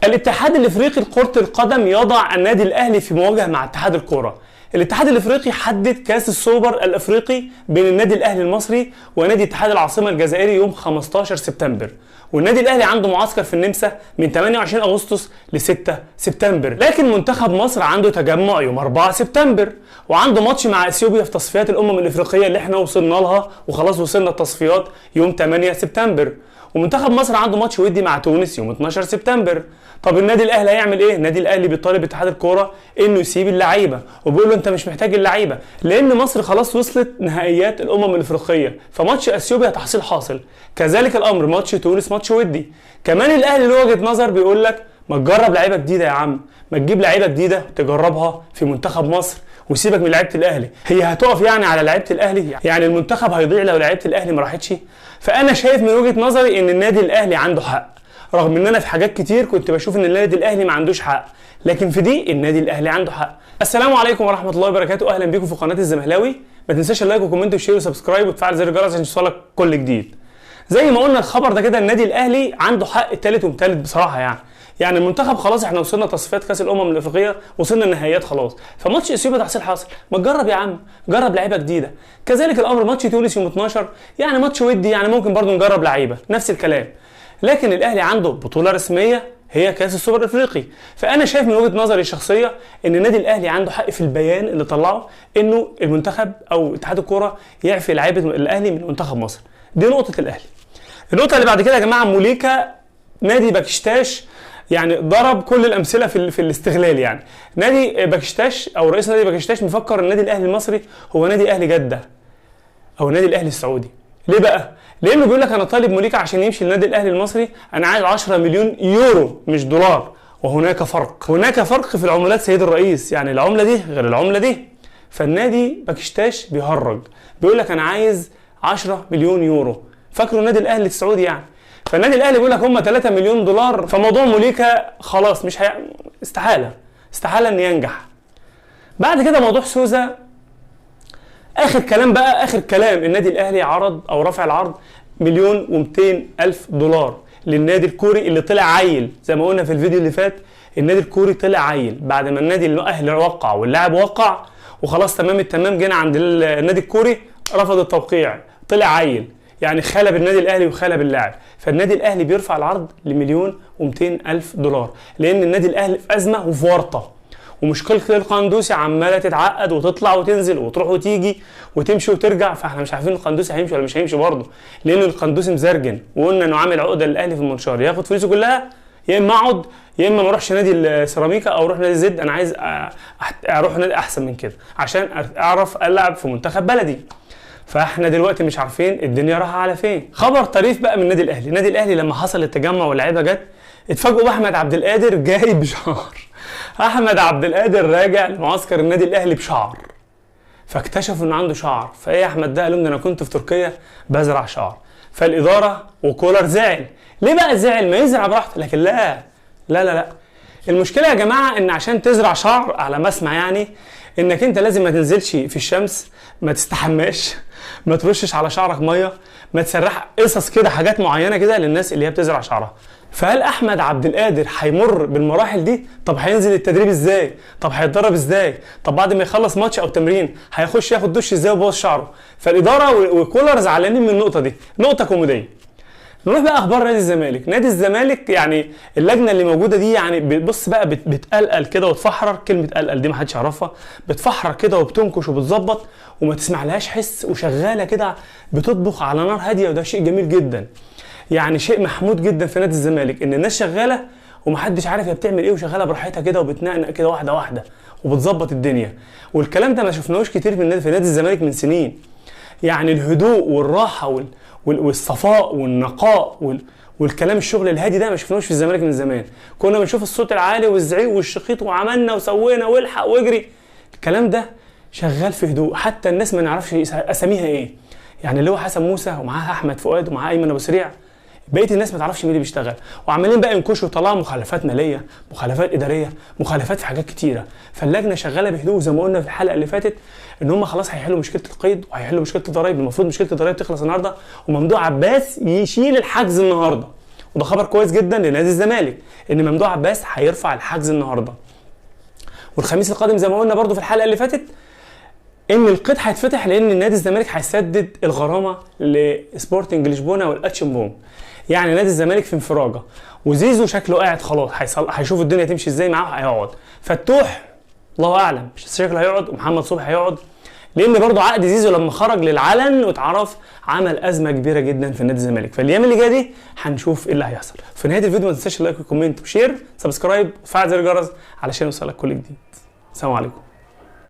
الاتحاد الافريقي لكرة القدم يضع النادي الاهلي في مواجهة مع اتحاد الكرة. الاتحاد الافريقي حدد كاس السوبر الافريقي بين النادي الاهلي المصري ونادي اتحاد العاصمة الجزائري يوم 15 سبتمبر، والنادي الاهلي عنده معسكر في النمسا من 28 اغسطس ل 6 سبتمبر، لكن منتخب مصر عنده تجمع يوم 4 سبتمبر، وعنده ماتش مع اثيوبيا في تصفيات الامم الافريقية اللي احنا وصلنا لها وخلاص وصلنا التصفيات يوم 8 سبتمبر، ومنتخب مصر عنده ماتش ودي مع تونس يوم 12 سبتمبر. طب النادي الاهلي هيعمل ايه؟ النادي الاهلي بيطالب اتحاد الكورة انه يسيب اللعيبة، وبيقول له انت مش محتاج اللعيبة لان مصر خلاص وصلت نهائيات الامم الافريقية، فماتش اثيوبيا تحصيل حاصل. كذلك الامر ماتش تونس ماتش ودي. كمان الاهلي له وجهه نظر بيقول لك ما تجرب لعيبة جديدة يا عم، ما تجيب لعيبة جديدة تجربها في منتخب مصر وسيبك من لعيبة الاهلي، هي هتقف يعني على لعيبة الاهلي؟ يعني المنتخب هيضيع لو لعيبة الاهلي ما راحتش؟ فانا شايف من وجهه نظري ان النادي الاهلي عنده حق، رغم ان انا في حاجات كتير كنت بشوف ان النادي الاهلي ما عندوش حق، لكن في دي النادي الاهلي عنده حق. السلام عليكم ورحمة الله وبركاته، اهلا بيكم في قناة الزمهلاوي. ما تنساش ال like و comment و share و subscribe وتفعل زر الجرس عشان يوصلك كل جديد. زي ما قلنا الخبر ده كده النادي الاهلي عنده حق التالت ومتالت بصراحة، يعني المنتخب خلاص احنا وصلنا تصفيات كاس الامم الافريقية، وصلنا النهائيات خلاص، فماتش اثيوبيا تحصيل حاصل، ما تجرب يا عم، جرب لعيبة جديدة. كذلك الامر ماتش تونس يوم 12 يعني ماتش ودي، يعني ممكن برضو نجرب لعيبة نفس الكلام، لكن الاهلي عنده بطوله رسمية هي كاس السوبر الافريقي. فانا شايف من وجهه نظري الشخصية ان النادي الاهلي عنده حق في البيان اللي طلعه انه المنتخب او اتحاد الكورة يعفي لعيبة الاهلي من منتخب مصر. دي نقطة الاهلي. النقطة اللي بعد كده يا جماعة، موليكا نادي باكشتاش يعني ضرب كل الامثلة في الاستغلال. يعني نادي باكشتاش او رئيس نادي باكشتاش مفكر النادي الاهلي المصري هو نادي اهلي جده او النادي الاهلي السعودي. ليه بقى؟ لانه بيقول لك انا طالب موليكا عشان يمشي للنادي الاهلي المصري انا عايز 10 مليون يورو مش دولار، وهناك فرق، هناك فرق في العملات سيد الرئيس، يعني العملة دي غير العملة دي. فالنادي باكشتاش بيهرج بيقول لك انا عايز 10 مليون يورو، فاكره النادي الاهلي السعودي يعني. فالنادي الاهلي بيقول لك هم 3 مليون دولار. فموضوع موليكا خلاص مش استحالة استحالة ان ينجح. بعد كده موضوع سوزا، اخر كلام بقى، اخر كلام النادي الاهلي عرض او رفع العرض 1,200,000 دولار للنادي الكوري اللي طلع عيل. زي ما قلنا في الفيديو اللي فات النادي الكوري طلع عيل بعد ما النادي الاهلي وقع واللاعب وقع وخلاص تمام التمام، جينا عند النادي الكوري رفض التوقيع، طلع عيل، يعني خلب النادي الاهلي وخلب اللاعب. فالنادي الاهلي بيرفع العرض ل1,200,000 دولار لان النادي الاهلي في ازمة وفي ورطة، ومشكلة القندوسي عماله تتعقد وتطلع وتنزل وتروح وتيجي وتمشي وترجع، فاحنا مش عارفين القندوسي هيمشي ولا مش هيمشي برضه، لان القندوسي مزرجن، وقلنا انه عامل عقده للاهلي في المنشار، ياخد فلوسه كلها يا اما اقعد يا اما ما اروحش نادي السيراميكا او اروح نادي زد، انا عايز اروح نادي احسن من كده عشان اعرف العب في منتخب بلدي. فاحنا دلوقتي مش عارفين الدنيا رايحة على فين. خبر طريف بقى من النادي الاهلي، النادي الاهلي لما حصل التجمع واللعيبة جت اتفاجئوا باحمد عبد القادر جاي بشعر. احمد عبد القادر راجع لمعسكر النادي الاهلي بشعر، فاكتشفوا انه عنده شعر. فايه يا احمد ده؟ قالوا انا كنت في تركيا بزرع شعر. فالاداره وكولر زعل. ليه بقى زعل؟ ما يزرع براحته. لكن لا لا لا لا، المشكلة يا جماعة ان عشان تزرع شعر على ما اسمع يعني انك انت لازم ما تنزلش في الشمس، ما تستحماش، ما ترشش على شعرك مية، ما تسرح، قصص كده، حاجات معينة كده للناس اللي هي بتزرع شعرها. فهل احمد عبد القادر هيمر بالمراحل دي؟ طب هينزل التدريب ازاي؟ طب هيتدرب ازاي؟ طب بعد ما يخلص ماتش او تمرين هيخش ياخد دش ازاي ويبوظ شعره؟ فالاداره وكولر زعلانين من النقطة دي، نقطة كوميدية. نروح بقى اخبار نادي الزمالك. نادي الزمالك يعني اللجنة اللي موجودة دي يعني بتبص بقى بتقلقل كده وتفحرر، كلمة قلقل دي ما حدش يعرفها، بتفحرر كده وبتنكش وبتظبط وما تسمع لهاش حس، وشغالة كده بتطبخ على نار هادية، وده شيء جميل جدا، يعني شيء محمود جدا في نادي الزمالك ان الناس شغالة ومحدش عارف هي بتعمل ايه، وشغالة براحتها كده وبتنقنق كده واحدة واحدة وبتظبط الدنيا. والكلام ده ما شفناهوش كتير في نادي الزمالك من سنين، يعني الهدوء والراحة والصفاء والنقاء والكلام الشغل الهادي ده ما شفناهوش في الزمالك من زمان. كنا بنشوف الصوت العالي والزعيق والشخيط وعملنا وسوينا والحق واجري، الكلام ده شغال في هدوء، حتى الناس ما نعرفش اساميها ايه، يعني اللي هو حسن موسى ومعاه احمد فؤاد ومعاه ايمن ابو سريع، بقية الناس ما تعرفش مين اللي بيشتغل، وعمالين بقى ينكشوا ويطلعوا مخالفات ماليه، مخالفات ادارية، مخالفات في حاجات كتيرة. فاللجنه شغالة بهدوء زي ما قلنا في الحلقة اللي فاتت ان هم خلاص هيحلوا مشكلة القيد وهيحلوا مشكلة الضرايب، المفروض مشكلة الضرايب تخلص النهارده، وممدوح عباس يشيل الحجز النهارده، وده خبر كويس جدا لنادي الزمالك ان ممدوح عباس هيرفع الحجز النهارده. والخميس القادم زي ما قلنا برده في الحلقة اللي فاتت ان القيد هيتفتح، لان نادي الزمالك هيسدد الغرامة لسبورتنج لشبونه والاتشمبونج. يعني نادي الزمالك في انفراجه، وزيزو شكله قاعد خلاص، هيشوف الدنيا تمشي ازاي معاه، هيقعد. فتوح الله اعلم شكله هيقعد، ومحمد صبحي هيقعد، لان برضه عقد زيزو لما خرج للعلن واتعرف عمل ازمة كبيرة جدا في نادي الزمالك. فالايام اللي جاية دي هنشوف ايه اللي هيحصل. في نهاية الفيديو ما تنساش ال like وال comment و share subscribe وفعل زر الجرس علشان يوصلك كل جديد. السلام عليكم.